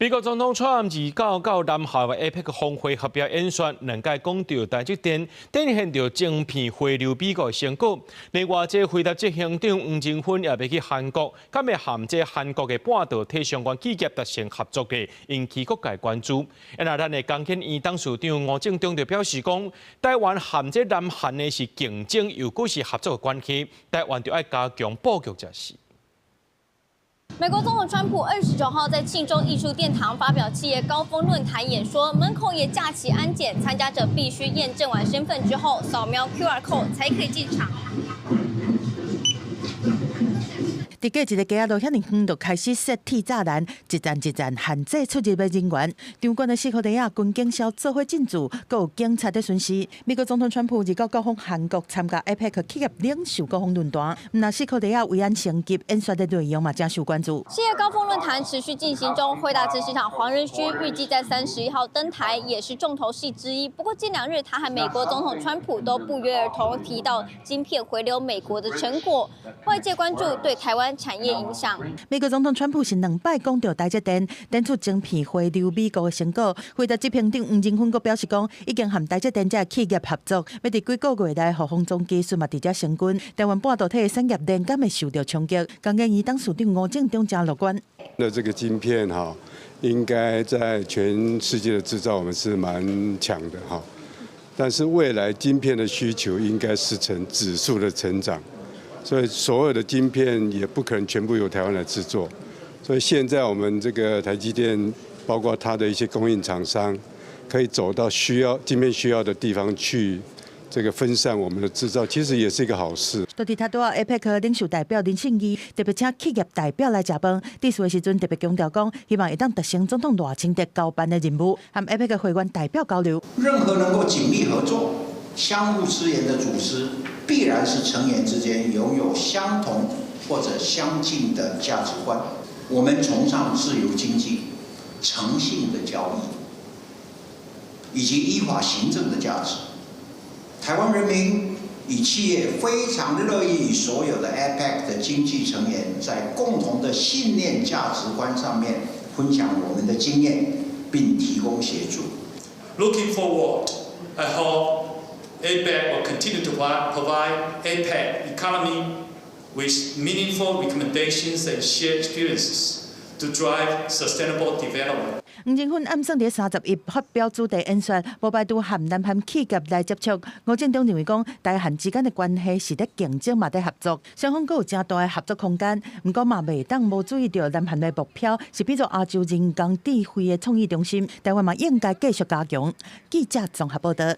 美國總統川普29到南韓的 APEC 峰會發表演說，兩擺講著台積電展現著晶片回流美國的成果。另外，這輝達執行長黃仁勳也欲去韓國，敢會和這韓國的半導體相關企業達成合作的，引起各界關注。啊，咱的工研院董事長吳政忠就表示講，台灣和這南韓的是競爭，又閣是合作的關係，台灣就愛加強布局才是。美國總統川普29號在慶州藝術殿堂發表企業高峰論壇演說，門口也架起安檢，參加者必須驗證完身份之後，掃描 QR code 才可以進場。佇隔一个街仔路遐爾遠，就開始設鐵柵欄，一層一層限制出入的人員。場館的四箍地仔軍警消做伙進駐，閣有警察佇巡視。美國總統川普29到訪韓國參加 APEC 企業領袖高峰論壇，毋但四箍地仔維安升級，演說的內容嘛誠受關注。企業高峰論壇持續進行中，輝達執行長黃仁勳預計在31號登台，也是重頭戲之一。不過近兩日，他和美國總統川普都不約而同提到晶片回流美國的成果，外界關注對台灣產業影響。美國總統川普是兩擺講著台積電，展出晶片回流美國的成果。輝達執行長黃仁勳閣表示講，已經和台積電這个企業合作，欲佇幾個月內，予封裝技術嘛佇遮生根。台灣半導體的產業鏈敢會受著衝擊？工研院董事長吳政忠誠樂觀。那這個晶片哈，應該在全世界的製造，我們是蠻強的哈。但是未來晶片的需求應該是呈指數的成長。所以所有的晶片也不可能全部由台灣來製作，所以現在我們這個台積電，包括它的一些供應廠商，可以走到需要晶片需要的地方去，這個分散我們的製造，其實也是一個好事。佇拄仔 APEC 領袖代表林信義特別請企業代表來食飯，致辭的時陣特別強調講，希望會當達成總統賴清德交辦的任務，和 APEC 會員代表交流。任何能夠緊密合作、相互支援的組織，必然是成員之間擁有相同或者相近的價值觀。我們崇尚自由經濟、誠信的交易，以及依法行政的價值。台灣人民與企業非常樂意與所有的 APEC 的經濟成員在共同的信念價值觀上面分享我們的經驗，並提供協助。 Looking forward, I hope APEC will continue to provide APEC economy with meaningful recommendations and shared experiences to drive sustainable development. 黃仁勳暗算佇31發表主題演說，無排除和南韓企業來接觸。吳政忠認為講，台韓之間的關係是咧競爭嘛，咧合作，雙方閣有誠大的合作空間。毋過嘛，袂當無注意著南韓的目標是變做亞洲人工智慧的創意中心，台灣嘛應該繼續加強。記者綜合報道。